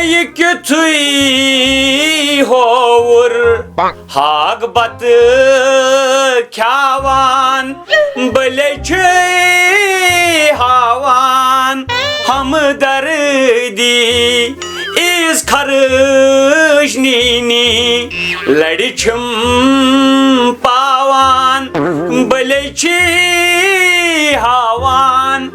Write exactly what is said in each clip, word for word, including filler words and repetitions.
یہِ کِتھُے ہووُر ہاکھ بَتہٕ کھیٛاوان، بٔلے چھِ ہاوان ہمدردی۔ عیٖز خرٕچ نینی لَرِ چھِم پاوان، بٔلے چھِ ہاوان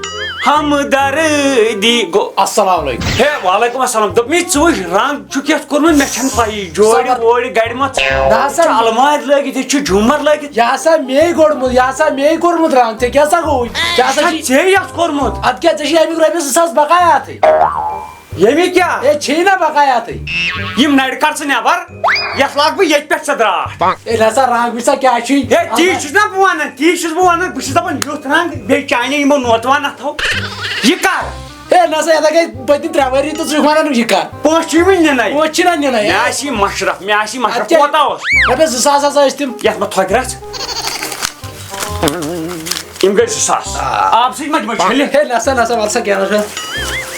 ہمدردی۔ گوٚو السلام علیکم۔ ہے، وعلیکم السلام۔ دوٚپمَے، ژٕ وٕچھ، رنٛگ چھُکھ یَتھ کوٚرمُت، مےٚ چھَنہٕ پَیی۔ جورِ صبر۔ وورِ گَرِ ما ژٕ؟ نہ سا۔ چھِ المارِ لٲگِتھ، ییٚتہِ چھُ جھوٗمَر لٲگِتھ۔ یہِ ہسا مے کوٚرمُت، یہِ ہسا مے کوٚرمُت رنٛگ، ژےٚ کیٛاہ سا گوٚوُے؟ ژےٚ ہسا اچھا، چھِ ژےٚ یَتھ کوٚرمُت؟ اَدٕ کیٛاہ، ژےٚ چھِ اَمیُک رۄپیَس زٕ ساس بقایا اَتھٕے۔ ییٚمہِ کیٛاہ؟ ہے، چھے نہ بقایا اَتھٕے۔ یِم نَرِ کَڑ ژٕ نٮ۪بَر، یَتھ لاگہٕ بہٕ ییٚتہِ پٮ۪ٹھ ژےٚ درٛاٹھ۔ ہے، نہ سا، رنٛگ وٕچھ سا کیٛاہ چھُے۔ ہے، تی چھُس نہ بہٕ وَنان، تی چھُس بہٕ وَنان، بہٕ چھُس دَپان یُتھ رنٛگ، بیٚیہِ چانہِ یِمو نوتوان اَتھو۔ یہِ کَر؟ ہے، نہ سا، یَتھ ہا گٔے پٔتِم ترٛےٚ ؤری تہٕ ژٕ چھُکھ وَنان یہِ کَر؟ پونٛسہٕ چھُے وٕنہِ نِنَے۔ پونٛسہٕ چھِنہ نِنَے۔ مےٚ آسہِ یہِ مَشرف، مےٚ آسہِ یہِ مَشرف۔ اَدٕ کیٛاہ؟ کوتاہ اوس؟ رۄپیَس زٕ ساس ہسا ٲسۍ تِم۔ یَتھ ما تھۄکہِ رَژھ؟ یِم گٔے زٕ ساس۔ آ۔ آب سۭتۍ ما دِمو چھٔلِتھ؟ ہے، نہ سا، نہ سا، وَلہٕ سا، کینٛہہ نہ چھُ۔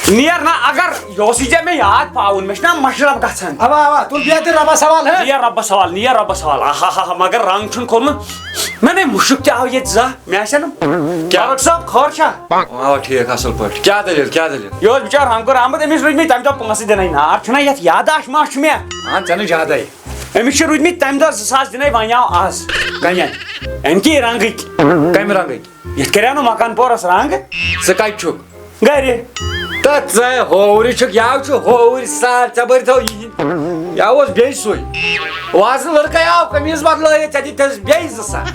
نیر نہ، اگر یہِ اوسُے ژےٚ مےٚ یاد پاوُن، مےٚ چھُنہ مَشرف گژھان۔ اَوا، اَوا، تُل بیٚہہ تہٕ رۄبَس حوالہٕ، ہے۔ نیر رۄبَس حوالہٕ، نیر رۄبَس حوالہٕ۔ آہا ہا ہا، مگر رنٛگ چھُنہٕ کھوٚرمُت۔ مےٚ نے مُشُک تہِ آو ییٚتہِ زانٛہہ، مےٚ آسہِ ہا نہٕ۔ کیٛاہ؟ ڈاکٹر صٲب، خٲر چھا؟ آ، ٹھیٖک، اَصٕل پٲٹھۍ۔ کیٛاہ دٔلیٖل، کیٛاہ دٔلیٖل؟ یہِ اوس بِچارٕ رنٛگ کوٚر آمُت، أمِس روٗدۍ مٕتۍ تَمہِ دۄہ پونٛسہٕ دِنَے نار، چھُنہ یَتھ یاداش ما چھُ مےٚ؟ اَہَن، ژےٚ نہٕ زیادَے۔ أمِس چھِ روٗدۍ مٕتۍ تَمہِ دۄہ زٕ ساس دِنَے، وۄنۍ آو آز۔ کَمہِ؟ اَمہِ کہِ رنٛگٕکۍ۔ کَمہِ رنٛگٕکۍ؟ یَتھ کَریو نہٕ مکان پورَس رنٛگ۔ ژٕ کَتہِ چھُکھ؟ گرِ۔ تہٕ ژٕ ہوورِ چھُکھ، یاو چھُ ہوورِ سال، ژےٚ بٔرۍ تھو یِہِنٛدۍ۔ یا اوس بیٚیہِ سُے۔ وازٕ لٔڑکَے آو قمیٖض بدلٲیِتھ، ژےٚ دِتِس بیٚیہِ زٕ ساس۔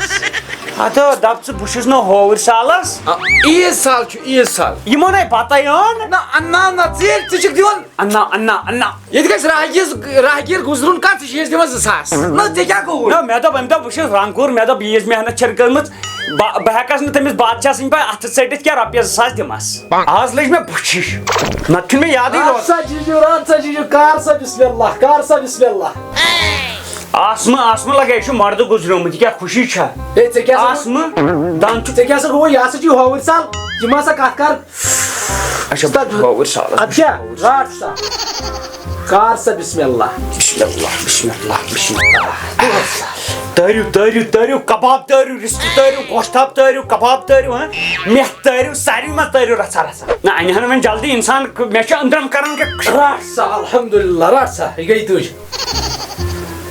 ہتہٕ دَپ ژٕ، بہٕ چھُس نہٕ ہوورِ سالَس۔ آ، عیٖد سال چھُ، عیٖد سال۔ یِمو نے بَتَے اوٚن۔ نہ، اَنناو نہ، ژیٖرۍ ژٕ چھُکھ دِوان۔ اَنناو، اَنناو، اَنناو۔ ییٚتہِ گژھِ راہگیٖر، راہگیٖر گُزرُن کانٛہہ، ژٕ چھِ یَس دِوان زٕ ساس۔ نہ، ژےٚ کیٛاہ گوٚوُے؟ نہ، مےٚ دوٚپ، أمۍ دوٚپ، وٕچھ حظ، رنٛگ کوٚر، مےٚ دوٚپ، ییٖژ محنت چھَنہٕ کٔرمٕژ، بہ-، بہٕ ہٮ۪کَس نہٕ تٔمِس بادشاہ سٕنٛدۍ پٲٹھۍ اَتھٕ ژٔٹِتھ کینٛہہ، رۄپیَس زٕ ساس دِمَس۔ آز لٔج مےٚ بُچھِش، نَتہٕ چھُنہٕ مےٚ یادٕے روزان۔ رَٹ سا جِجو، رَٹ سا جِجو، کار سا بسم اللہ، کار سا بسم اللہ۔ آسمہٕ، آسمہٕ لگے، یہِ چھُ مردٕ گُزریومُت، یہِ کیٛاہ خوشی چھا؟ ہے، ژےٚ کیٛاہ سا آسمہٕ، دَنٛد چھُ۔ ژےٚ کیٛاہ سا گوٚوُے؟ یہِ ہسا چھُ ہووُرۍ سال، یِم ہسا کَتھ کَر۔ اچھا، بہٕ چھُس ہووُرۍ سالَس۔ اَدٕ کیٛاہ؟ رَٹ سا۔ کار سا بسم اللہ۔ بسم اللہ، بسم اللہ، بسم اللہ۔ تٲرِو، تٲرِو، تٲرِو، کباب تٲرِو، رِستہٕ تٲرِو، گۄشتاب تٲرِو، کباب تٲرِو، ہاں؟ مٮ۪تھ تٲرِو، ساروی منٛز تٲرِو رژھا رژھا۔ نہ، اَنہِ ہن وۄنۍ جلدی اِنسان، مےٚ چھُ أنٛدرم کران کہِ رَٹ سا، الحمدللہ، رَٹ سا، یہِ گٔے تُج۔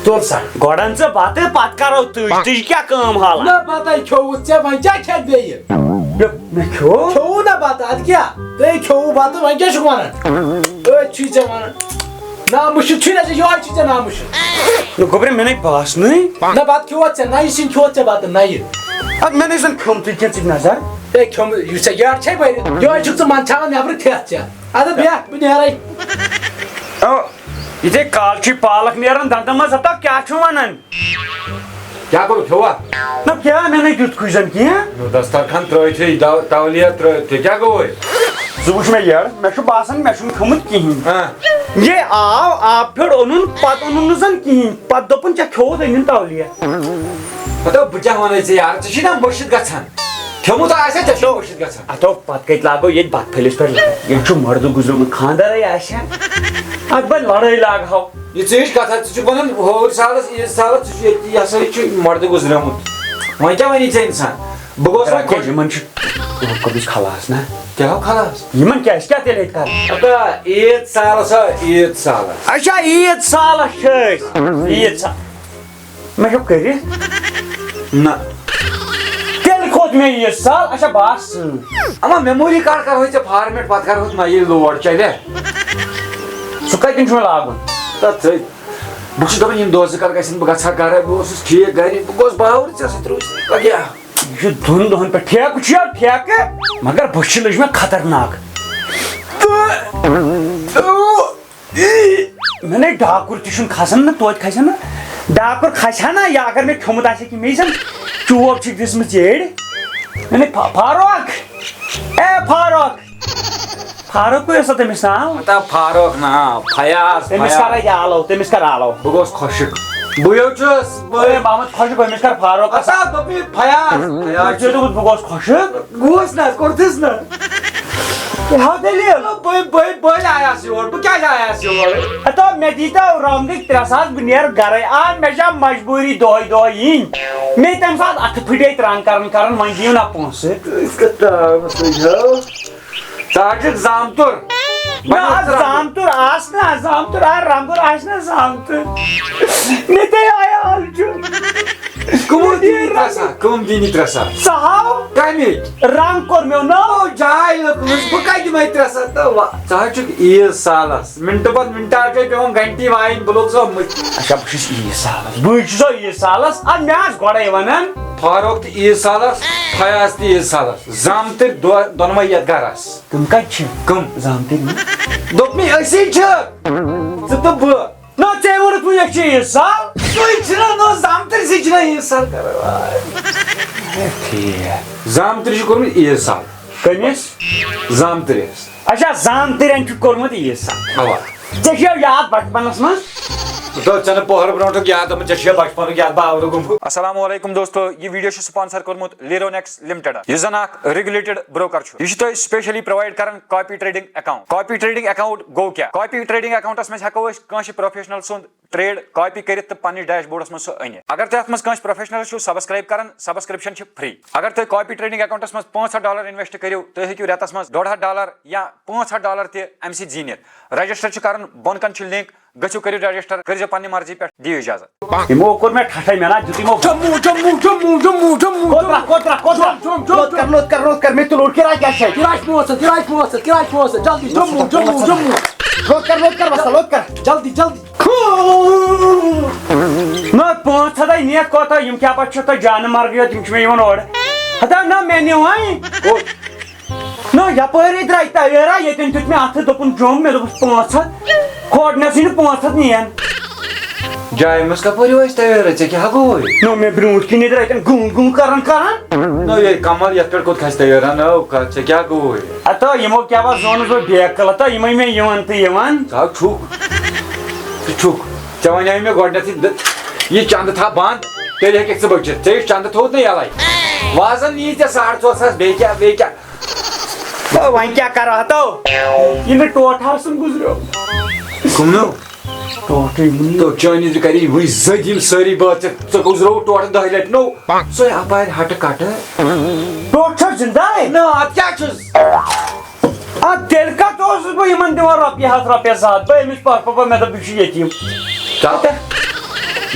تُل سا۔ گۄڈٕ اَن ژٕ بَتہٕ، پَتہٕ کَرو تُج۔ تُج کیٛاہ کٲم حالہ؟ نہ، بَتَے کھیوٚوُتھ ژےٚ، وۄنۍ کیٛاہ کھٮ۪کھ بیٚیہِ؟ مےٚ، مےٚ کھیوٚو؟ کھیوٚوُ نہ بَتہٕ، اَدٕ کیٛاہ؟ تُہۍ کھیوٚوُ بَتہٕ، وۄنۍ کیٛاہ چھُکھ وَنان؟ أتھۍ چھُے ژےٚ وَنان۔ نامُشِد چھُے نہ ژےٚ، یِہوٚے چھُے ژےٚ نامُشِد۔ نہ گوٚبرا، مےٚ نے باسنٕے۔ نہ بَتہٕ کھیوٚوُتھ ژےٚ، نَیہِ سِنۍ کھیوٚوُتھ ژےٚ بَتہٕ، نَیہِ۔ اَدٕ مےٚ نے زَن کھیوٚمتُے کینٛہہ، ژٕ دِ نظر۔ ہے کھیوٚمُت، یُس ژےٚ گیٹ چھے بٔرِتھ، یِہوٚے چھُکھ ژٕ منٛدچھاوان نٮ۪برٕ کھٮ۪تھ ژےٚ۔ اَدٕ بیٚہہ، بہٕ نیرَے۔ او، یہِ ژےٚ کالچی پالک نیران دَنٛدَن منٛز، ہتا کیٛاہ چھُ وَنان؟ کیٛاہ گوٚو، کھیوٚوا؟ نہ کیٛاہ، مےٚ نے دیُت کُج زَن کینٛہہ۔ نہ، دسترخوان ترٛٲوِتھ ہے، دو-، تولیہ ترٛٲوِتھ، ژےٚ کیٛاہ گوٚوُے؟ ژٕ وٕچھ مےٚ یَڈ، مےٚ چھُ باسان مےٚ چھُنہٕ کھیوٚمُت کِہیٖنۍ۔ ہاں۔ یے آو، آب پھیوٚر اوٚنُن، پَتہٕ اوٚنُن نہٕ زَن کِہیٖنۍ، پَتہٕ دوٚپُن ژےٚ کھیوٚوُتھ أنِن تولیہ۔ ہتو، بہٕ کیٛاہ وَنَے ژےٚ یارٕ، ژٕ چھُے نا مٔشِتھ گژھان۔ کھیوٚمُت آسہِ ہا، ژےٚ چھُے مٔشِتھ گژھان۔ ہتو، پَتہٕ کَتہِ لاگو ییٚتہِ بَتہٕ پھٔلِس پٮ۪ٹھ لَڑٲے؟ ییٚتہِ چھُ مَردٕ گُزریومُت، خانٛدَرٕے آسہِ ہا۔ اَتھ بَنہِ لَڑٲے لاگہٕ ہاو۔ یہِ ژٕ ہِش کَتھا، ژٕ چھُکھ وَنان ہووُرۍ سالَس، عیٖد سالَس، ژٕ چھُ ییٚتہِ، یہِ ہسا یہِ چھُ مَردٕ گُزریومُت۔ وۄنۍ کیٛاہ وَنی ژےٚ اِنسان؟ بہٕ گوس وۄنۍ کیٛاہ، خۄش۔ یِمَن چھُ کوٚرمُت خلاص نا؟ کیٛاہ ہو خلاص؟ یِمَن کیٛاہ، أسۍ کیٛاہ تیٚلہِ ییٚتہِ کَرو؟ ہتا، عیٖد سالَس ہا، عیٖد سالَس۔ اچھا، عیٖد سالَس چھِ أسۍ۔ عیٖد سا-، مےٚ ہیوٚک کٔرِتھ؟ نہ۔ تیٚلہِ کھوٚت مےٚ یہِ سال، اچھا، بہٕ آس سۭتۍ۔ اما memory card کرہوے ژےٚ format، پتہٕ کرہوس نہ یہِ load، چلے؟ سُہ کتہِ چھُ مےٚ لاگُن؟ تتھ سۭتۍ۔ بہٕ چھُس دپان یِم دۄہ زٕ کر گژھن بہٕ گژھٕ ہا گرے، بہٕ اوسُس ٹھیٖک گرِ، بہٕ گوس باورٕ ژےٚ سۭتۍ روٗزِتھ۔ پگاہ۔ یہِ چھُ دۄن دۄہن پٮ۪ٹھ ٹھیکہٕ، چھُ یا ٹھیکہٕ، مگر بٕتھِ چھِ لٔجمٕژ خطرناک۔ مےٚ نے ڈاکُر تہِ چھُنہٕ کھسان نہ، توتہِ کھسہِ ہا نہ۔ ڈاکُر کھسہِ ہا نہ، یا اگر مےٚ کھیوٚمُت آسہِ ہا کینٛہہ، مےٚ زن چوب چھِکھ دِژمٕژ ییٚڑِ۔ مےٚ نے فا-، فاروق، اے فاروق، فاروق کُے اوسا تٔمِس ناو؟ ہتا فاروق ناو، فیاض، تٔمِس فیاض۔ کر یہِ آلو، تٔمِس کر آلو۔ بہٕ گوس خۄشِک۔ بہٕ یو چھُس، بہٕ اے محمد خۄشِک، أمِس کر فاروق۔ ہتا دوٚپ مےٚ فیاض، فیاض ژےٚ چھُ۔ دوٚپُتھ بہٕ گوس خۄشِک۔ گوس نہ، کوٚرتھس نہ۔ کیٛاہ دٔلیٖل؟ بٔلۍ بٔلۍ بٔلۍ آیس یور، بہٕ کیٛازِ آیس یور؟ ہتو، مےٚ دیٖتو رۄنٛگٕکۍ ترٛےٚ ساس، بہٕ نیرٕ گرے۔ آ، مےٚ چھا مجبوٗری دۄہے دۄہے یِنۍ؟ مےٚ تَمہِ ساتہٕ اَتھٕ پھٕٹے ترٛنٛگ کران کران، وۄنۍ دِیِو نا پونٛسہٕ۔ أسۍ کَتھ ترٛاونَس منٛز چھَو؟ ژٕ ہا چھُکھ زامتُر۔ نہ، وۄنۍ اوس ترٛنٛگ۔ زامتُر آس نہ، زامتُر آ، رۄنٛگُر آسہِ نہ زامتُر۔ مےٚ تے آیا الجُن۔ کٕم دِنی ترٛےٚ ساس؟ کٕم دِنی ترٛےٚ ساس؟ ژٕ ہاو؟ کَمِکۍ؟ رنگ کوٚر مےٚ نوٚو۔ او، جاے لٔکٕر، بہٕ کَتہِ دِمَے ترٛےٚ ساس؟ تہٕ وَ-، ژٕ حظ چھُکھ عیٖد سالَس۔ مِنٹہٕ پَتہٕ مِنٹہٕ حظ چھُے پٮ۪وان گھنٹی وایِنۍ، بہٕ لوٚگ سو مٔتھۍ۔ اچھا، بہٕ چھُس عیٖد سالَس۔ بٕے چھُسو عیٖد سالَس۔ اَدٕ مےٚ آس گۄڈَے وَنان۔ فاروق تہِ عیٖد سالَس، فیاض تہِ عیٖد سالَس۔ زامتٕرۍ دۄ-، دۄنوَے یَتھ گَرَس۔ تِم کَتہِ چھِ؟ کٕم؟ زامتٕرۍ۔ دوٚپ مےٚ، أسی چھِ۔ ژٕ تہٕ بہٕ۔ نہ، ژےٚ ووٚنُتھ وۄنۍ أسۍ چھِ عیٖد سال۔ سُے چھُنہ، نہ زامتٕرۍ سٕے چھُنہ عیٖد سال کران۔ ٹھیٖک۔ زامتٕرۍ چھُ کوٚرمُت عیٖد سال۔ کٔمِس؟ زامتٕرِس۔ اچھا، زامتٕرٮ۪ن چھُ کوٚرمُت عیٖد سال۔ اَوا۔ ژےٚ چھُیا یاد بچپنس منٛز؟ تو ژےٚ نہٕ پۄہر برونٛٹھُک یاد آمُت، ژےٚ چھُیا بچپنُک یاد، باورٕ گوٚمُت۔ السلام علیکم دوستو، یہ ویڈیو چھُ سپانسر کوٚرمُت لیرونیکس لمٹڈن، یُس زن اکھ ریگولیٹڈ بروکر چھُ۔ یہِ چھُ تۄہہِ specially provide کران copy trading account. Copy trading account گوٚو کیٛاہ؟ کاپی ٹریڈنگ اکاؤنٹس منٛز ہٮ۪کو أسۍ کٲنٛسہِ پروفیشنل سُنٛد ٹریڈ کاپی کٔرِتھ تہٕ پننِس ڈیش بورڈس منٛز سُہ أنِتھ۔ اگر تُہۍ اتھ منٛز کٲنٛسہِ پروفیشنلس چھِو سبسکرایب کران، سبسکرپشن چھِ فری۔ اگر تُہۍ کاپی ٹریڈنگ اکاؤنٹس منٛز پانٛژھ ہتھ ڈالر انویسٹ کٔرِو، تُہۍ ہیٚکِو رٮ۪تس منٛز ڈۄڈ ہتھ ڈالر یا پانٛژھ ہتھ ڈالر تہِ امہِ سۭتۍ زیٖنِتھ۔ رجسٹر چھُ کرُن، بۄن کن چھُ لنک، گٔژھِو کٔرِو رجسٹر، کٔرۍزیو پننہِ مرضی پٮ۪ٹھ، دِیِو اجازت۔ یِمو کوٚر مےٚ ٹھٹھے، مےٚ نا دیُت یِمو۔ جموں، جموں، جموں، جموں، جموں، کوترا، جموں۔ کوترا، کوترا؟ جم، جم، جم، لوت کر، جم۔ لوت کر، لوت کر، مےٚ تہِ لوڈ کِراے کیٛاہ چھے؟ کِراے چھِ پانٛژھ ہتھ، کِراے چھِ پانٛژھ ہتھ، کِراے چھِ پانٛژھ ہتھ، جلدی، جموں، جموں، جموں۔ لوت کر، لوت کر، وَسا، لوت کر۔ جلدی، جلدی۔ نہ، پانٛژھ ہتھ ہَے نِیَکھ کوتاہ، یِم کیٛاہ پَتہٕ چھِ تۄہہِ جانہٕ مرگٕے یوت، یِم چھِ مےٚ یِوان اورٕ۔ ہتا نہ، مےٚ نِوان۔ کوٚت؟ نہ، یپٲرۍ درٛاے تویرا، ییٚتٮ۪ن دیُت مےٚ اَتھٕ، دوٚپُن، جوٚم، مےٚ دوٚپُس، پانٛژھ ہتھ، کھوڑنَسٕے نہٕ پانٛژھ ہتھ نِیَن۔ جایہِ منٛز کپٲرۍ وٲتۍ تویرا، ژےٚ کیٛاہ گوٚوُے؟ نہ، مےٚ برٛونٛٹھ کِنۍ درٛاے تَن گُل گُل کران کران۔ نہ، یے کمل، یَتھ پٮ۪ٹھ کوٚت کھسہِ تویرا، نہ، ژےٚ کیٛاہ گوٚوُے؟ ہتا یِمو کیٛاہ وَ زوٚنُس بہٕ بیکل، ہتا یِمے مےٚ یِوان تہٕ یِوان۔ ژٕ ہا چھُکھ، ژٕ چھُکھ۔ ژےٚ وَنیٛاے مےٚ گۄڈٕنٮ۪تھٕے، دِ-، یہِ چندٕ تھاو بنٛد، تیٚلہِ ہیٚککھ ژٕ بٔچِتھ۔ ژےٚ یُس چندٕ تھوٚوُت نہ یَلَے، وازَن نی ژےٚ ساڑ ژور ساس، بیٚیہِ کیٛاہ، بیٚیہِ کیٛاہ؟ تہٕ وۄنۍ کیٛاہ کَرو ہَتو؟ یہِ نہٕ ٹوٹھار سُنٛد گُزریو۔ کٕمنو؟ ٹوٹھٕے وُنہِ۔ تو چٲنِس تہِ کَرِ وٕنۍ زٔدۍ یِم سٲری بٲژ۔ ژےٚ، ژےٚ گُزرووُتھ ٹوٹھٕ دَہہِ لَٹہِ۔ نو، سُے اَپارِ ہَٹہٕ کَٹہٕ۔ ٹوٹھ چھا زِندَے؟ نہ، اَدٕ کیٛاہ چھُس؟ اَدٕ تیٚلہِ کَتھ اوسُس بہٕ یِمَن دِوان رۄپیہِ ہَتھ، رۄپیَس زٕ ہَتھ؟ بہٕ أمِس پَتہٕ پَپا، مےٚ دوٚپ، یہِ چھُ یتیٖم۔ تَتھ،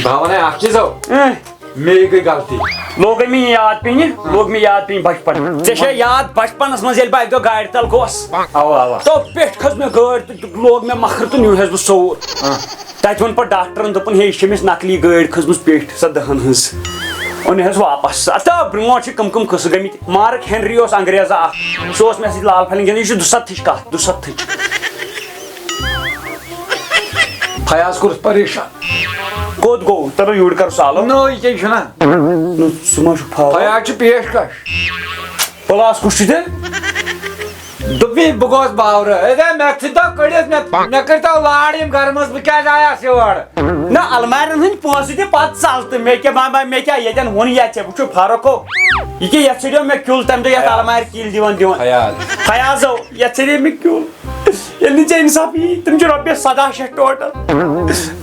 بہٕ ہا وَنَے اَکھ چیٖز ہو۔ اۭں۔ مے گٔے غلطی۔ لوگ مےٚ یاد پینہِ، لوگ مےٚ یاد پینہِ بچپن۔ ژےٚ چھےٚ یاد بچپنس منٛز ییٚلہِ بہٕ اَکہِ دۄہ گاڑِ تل گوس؟ اَوا، اَوا۔ تو پٮ۪ٹھ کھٔژ مےٚ گٲڑۍ تہٕ لوگ مےٚ مکھر تہٕ نیوٗہس بہٕ سوٚوُر۔ آ۔ تَتہِ ووٚن پتہٕ ڈاکٹرن، دوٚپُن، ہے، یہِ چھِ أمِس نقلی گٲڑۍ کھٔژمٕژ پٮ۪ٹھ، سۄ دَہن ہٕنٛز۔ اوٚن ہس واپس۔ اَتھ آو برونٛٹھ چھِ کٕم کٕم قٕصہٕ گٔمٕتۍ۔ مارک ہینری اوس انگریزا اکھ، سُہ اوس مےٚ سۭتۍ لال پھلٮ۪ن گِنٛدان۔ یہِ چھُ دُسَتتھٕچ کَتھ، دُسَتتھٕچ۔ فیاض کوٚرُس پریشان۔ کوٚت گوٚو؟ تَلہٕ یوٗرۍ کر سالو۔ نو، یہِ کیٛاہ چھُنہ؟ نہ، سُہ ما چھُ فاوُل؟ فیاض چھُ پیش کش۔ پلاس کُس چھُ تیٚلہِ؟ دوٚپمَے بہٕ گوس باورٕ۔ ہے، مےٚ ژھٕنۍتو کٔڑِتھ، مےٚ، مےٚ کٔرۍتو لاڑ یِم گرٕ منٛز، بہٕ کیٛازِ آیاس یور؟ نہ، المارٮ۪ن ہٕنٛدۍ پونٛسہٕ دِ پتہٕ ژَلتہٕ۔ مےٚ کیٛاہ، ما، ما، مےٚ کیٛاہ ییٚتٮ۪ن ووٚن یا ژےٚ؟ وٕچھِو فرق گوٚو۔ یہِ کیٛاہ، یَتھ ژھٕنیو مےٚ کیُل تَمہِ دۄہ یَتھ فیاض۔ المارِ کِلۍ دِوان دِوان۔ فیاض۔ فیاضو، یَتھ ژھٕنے مےٚ کیُل۔ ییٚلہِ نہٕ ژےٚ اِنصافٕے یی، تِم چھِ رۄپیَس سَداہ شیٚتھ ٹوٹل۔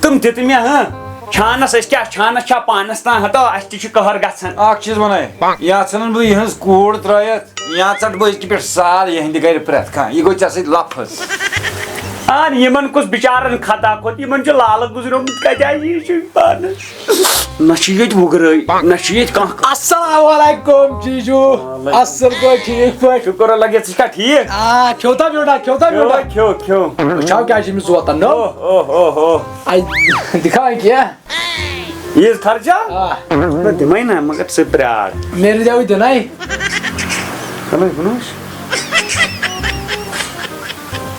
تِم دِتہٕ مےٚ، ہاں۔ چھانَس أسۍ کیٛاہ، چھانَس چھا پانَس تام؟ ہَتو، اَسہِ تہِ چھُ قہر گژھان۔ اَکھ چیٖز وَنَے، یا ژھٕنَن بہٕ یِہٕنٛز کوٗر ترٛٲیِتھ، یا ژَٹہٕ بہٕ أزکہِ پٮ۪ٹھ سال یِہِنٛدِ گَرِ پرٛٮ۪تھ کانٛہہ۔ یہِ گوٚو ژےٚ سۭتۍ لفظ۔ اَہَن، یِمَن کُس بِچارَن خطا کھوٚت؟ یِمَن چھُ لالہٕ گُزریومُت، کَتہِ آیہِ یہِ چھُ پانَس؟ نہ چھِ ییٚتہِ وُگرٲے، نہ چھِ ییٚتہِ کانٛہہ۔ السلام علیکم جیجو۔ وعلیکم۔ اصل پٲٹھۍ، ٹھیٖک پٲٹھۍ؟ شُکر اللہ، ژٕ چھکھا ٹھیٖک؟ آ، کھیوتا میوٹا، کھیوتا کھیو، میوٹا۔ کھیو، کھیو۔ وٕچھاو کیٛاہ چھِ أمِس ووتان، نو؟ اوہ، اوہ، اوہ، اوہ۔ اَے، دِکھاو کیٛاہ؟ عیٖد خرچہ؟ آ۔ نہ، دِمَے نہ، مگر ژٕ پرٛار۔ مےٚ دِیاوٕے دِنَے۔ چلو، یہِ کُن وٕچھ۔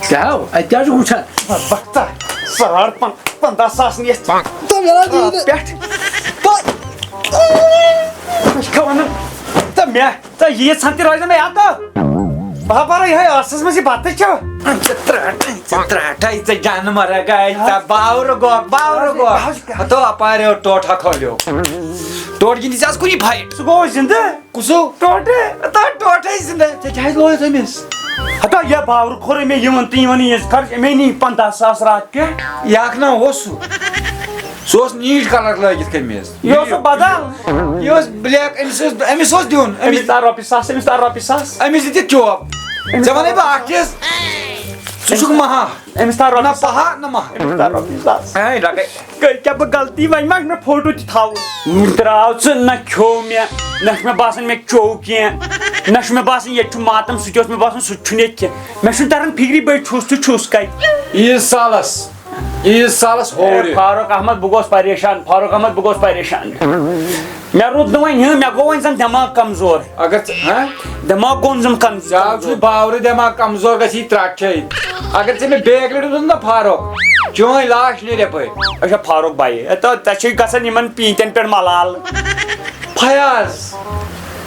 کیٛاہ ہو؟ اَتہِ کیٛاہ چھُکھ وٕچھان؟ بَختہ، ساڑ پن-، پنٛداہ ساس نِتھ۔ تہٕ مےٚ نہ دِیِو نہٕ۔ پٮ۪ٹھ۔ تہٕ مےٚ چھِ کھٮ۪وان۔ تہٕ مےٚ، تہٕ ییٖژ ہن تہِ روزِ نہٕ مےٚ یاد۔ بہٕ ہا بَرٕ یِہوٚے ٲسَس منٛز یہِ بَتہٕ کھٮ۪و۔ ژٕ ترٛاٹھ، ژٕ ترٛاٹھ، ژٕ جانہٕ مرگ آے، ژٕ باورٕ گوکھ، باورٕ گوکھ۔ ہتو اَپارِ ٹوٹھا کھولیو۔ ٹوٹھ گِنٛدِ ژےٚ آز کُنی فایٹ۔ سُہ گوٚو زِندٕ۔ کُسو؟ ٹوٹھے، تَتھ ٹوٹھے زِندٕ۔ ژےٚ کیٛازِ لویُتھ أمِس؟ ہتا یا باورٕ کھوٚر أمۍ یِوان تہٕ یِوان یہِ خرٕچ أمۍ نی پنٛداہ ساس راتھ کیٛاہ؟ یہِ اکھ نا اوس سُہ۔ سُہ اوس نیٖج کلر لٲگِتھ کٔمِس۔ یہِ اوس سُہ بدل۔ یہِ اوس بلیک، أمِس اوس، أمِس اوس دیُن۔ أمِس أمِس تار رۄپیہِ ساس، أمِس تار رۄپیہِ ساس۔ أمِس دِتہِ چوب۔ أمِس ژےٚ وَنے بہٕ اکھ چیٖز، ژٕ چھُکھ مہا۔ أمِس تار نہ رۄپیہِ ساس۔ پہا نہ مہا۔ أمِس تار رۄپیہِ ساس۔ اے لگے۔ کٔرۍ کیٛاہ بہٕ غلطی، وۄنۍ ما چھُ مےٚ فوٹو تہِ تھاوُن؟ درٛاو ژٕ، نہ کھیوٚو مےٚ، نہ چھُ مےٚ باسان مےٚ چوٚو کینٛہہ، نہ چھُ مےٚ باسان ییٚتہِ چھُ ماتم، سُہ تہِ اوس مےٚ باسان سُہ تہِ چھُنہٕ ییٚتہِ کینٛہہ۔ مےٚ چھُنہٕ تران فِکرِ بہٕ چھُس تہٕ چھُس کتہِ۔ عیٖد سالس، عیٖد سالس اے، ہورِ۔ فاروق احمد، بہٕ گوس پریشان، فاروق احمد، بہٕ گوس پریشان۔ مےٚ روٗد نہٕ وۄنۍ یہِ، مےٚ گوٚو وۄنۍ زن دٮ۪ماغ کمزور۔ اگر ژٕ، ہہ؟ دٮ۪ماغ گوٚن زن کم-، ژےٚ آو چھُے کمزور۔ باورٕ دٮ۪ماغ کمزور گژھی ترٛٹھ چھے۔ اگر ژےٚ مےٚ بیٚیہِ اکہِ لٹہِ ووٚنُتھ نا فاروق، چٲنۍ لاش نیرِ یپٲرۍ۔ اچھا فاروق بھائی، اے، تو ژےٚ چھے گژھان یِمن پیٖنتٮ۪ن پٮ۪ٹھ ملال۔ فیاض،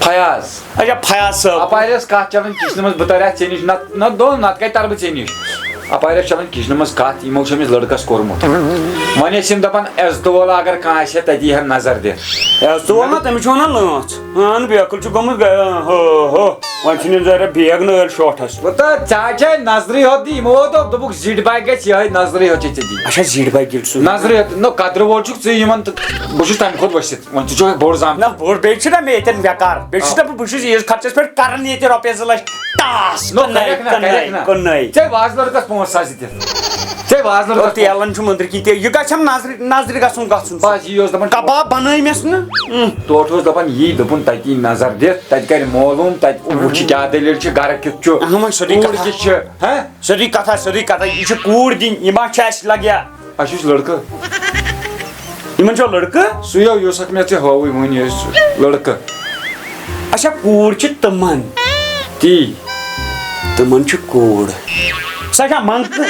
فیاض۔ اچھا فیاض صٲب۔ اپارِ ٲس کتھ چلان کچنہٕ منٛز، بہٕ ترٕ ہا ژےٚ نِش، نتہٕ، نتہٕ دوٚن، نتہٕ کتہِ ترٕ بہٕ ژےٚ نِش؟ اپارِ ٲس چلان کچنہٕ منٛز کتھ، یِمو چھُ أمِس لڑکس کوٚرمُت۔ وۄنۍ ٲسۍ یِم دپان، عزتہٕ وول اگر کانٛہہ آسہِ ہا، تتی ہا نظر دِتھ۔ عزتہٕ وول ما، تٔمِس چھِ ونان لٲنٛژ۔ اہن، بیکل چھُ گوٚمُت گَ-، ہو، ہو۔ وۄنۍ چھُنہٕ ذرا بیگ نٲلۍ شوٹھس۔ وۄنۍ تہٕ ژےٚ چھے نظرٕے ہوت دی، یِمو دوٚپ، دوٚپُکھ زِٹھۍ بایہِ گژھِ یِہوٚے نظرٕے ہوت چھے ژےٚ دی۔ اچھا، زِٹھۍ بایہِ گِٹھ سُہ۔ نظرٕے ہوت، نہ قدرٕ وول چھُکھ ژٕ یِمن تہٕ بہٕ چھُس تَمہِ کھۄتہٕ ؤسِتھ۔ وۄنۍ ژٕ چھُکھ بوٚڑ زامتُر۔ نہ، بوٚڑ، بیٚیہِ چھُنہ مےٚ ییٚتٮ۪ن بٮ۪کار۔ بیٚیہِ چھُس آ۔ نہ بہٕ، بہٕ چھُس عیٖد خرچس پٮ۪ٹھ کران ییٚتہِ رۄپیس زٕ لچھ ٹاس۔ نہ، کٕنَے، کَرٮ۪کھ نہ، کٕنَے، کَرٮ۪کھ نہ۔ کٕنَے۔ ژےٚ وازٕ لٔڑکَس پانٛژھ ساس دِتھ۔ ژےٚ وازٕ او، لٔڑکَس تیلن چھُ مٔنٛدرٕ کِنۍ تہِ۔ یہِ گژھٮ۪م نظرِ، نظرِ گژھُن، گژھُن۔ بس، یی اوس دَپان۔ کباب بنٲومٮ۪س نہٕ۔ اۭں۔ تورٕ اوس دَپان، یی دوٚپُن، تَتی نظر دِتھ، تَتہِ کَرِ معلوٗم، تَتہِ وٕچھِ کیٛاہ دٔلیٖل چھِ، گَرٕ کیُتھ چھُ، اَہَن وۄنۍ سیوٚدُے کوٗر کَتھا۔ کِژھ چھِ، ہہ؟ سیوٚدُے کَتھا، سیوٚدُے کَتھا، یہِ چھِ کوٗر دِنۍ، یہِ ما چھِ اَسہِ لَگیا؟ اَسہِ یُس لٔڑکہٕ۔ یِمَن چھُوا لٔڑکہٕ؟ سُے ہو، یُس اَکھ مےٚ ژےٚ ہووُے وٕنۍ، یہِ اوس لٔڑکہٕ۔ اچھا، کوٗر چھِ تِمَن۔ تی۔ تِمَن چھِ کوٗر۔ سۄ چھا منٛگتہٕ؟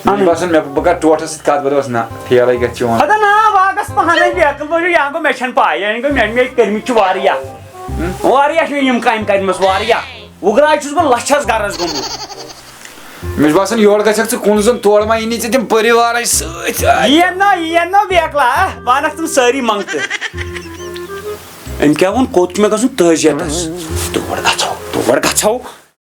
مےٚ چھُ باسان، مےٚ، بہٕ کَرٕ ٹوٹھَس سۭتۍ کَتھ، بہٕ دَپَس، نہ، فیلَے گژھِ چون۔ ہَتا نا، واگَس پَہَنَے بیکٕل بوزُو، یا گوٚو مےٚ چھَنہٕ پَے، یعنی گوٚو مےٚ، مےٚ کٔرمٕتۍ چھِ واریاہ۔ ہُم؟ واریاہ چھِ مےٚ یِم کامہِ کَرِمَژٕ، واریاہ۔ وُگراج چھُس بہٕ لَچھَس گَرَس گوٚمُت۔ مےٚ چھُ باسان، یورٕ گژھکھ ژٕ کُن زوٚن، تورٕ ما یِنی ژےٚ تِم پٔریوارَے سۭتۍ۔ یِیَن نا، یِیَن نا بیکلا، بہٕ اَنَکھ تِم سٲری منٛگتہٕ۔ أمۍ کیٛاہ ووٚن، کوٚت چھُ مےٚ گژھُن؟ تعزیتَس۔ تور گژھو، تور گژھو۔